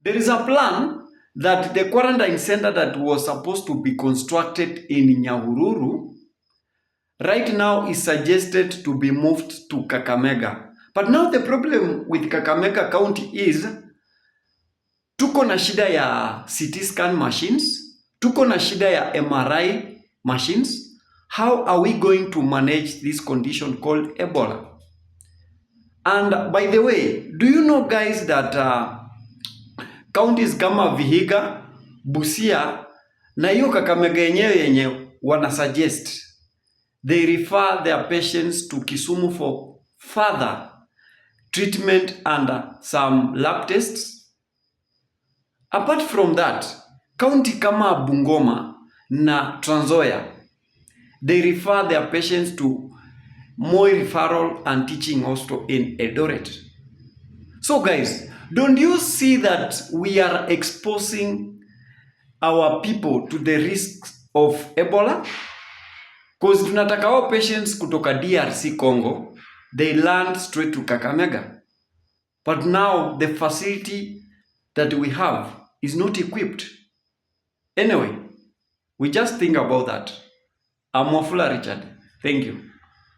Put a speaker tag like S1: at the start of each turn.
S1: There is a plan that the quarantine center that was supposed to be constructed in Nyahururu right now is suggested to be moved to Kakamega. But now the problem with Kakamega County is tuko na shida ya CT scan machines, tuko na shida ya MRI machines. How are we going to manage this condition called Ebola? And by the way, do you know guys that counties kama Vihiga, Busia na hiyo Kakamega yenye wana suggest, they refer their patients to Kisumu for further treatment and some lab tests. Apart from that, county kama Bungoma na Trans Nzoia, they refer their patients to Moi Referral and Teaching Hospital in Eldoret. So guys, don't you see that we are exposing our people to the risks of Ebola? Because tunataka our patients kutoka DRC Congo, they land straight to Kakamega. But now the facility that we have is not equipped. Anyway, we just think about that. I'm Wafula Richard. Thank you.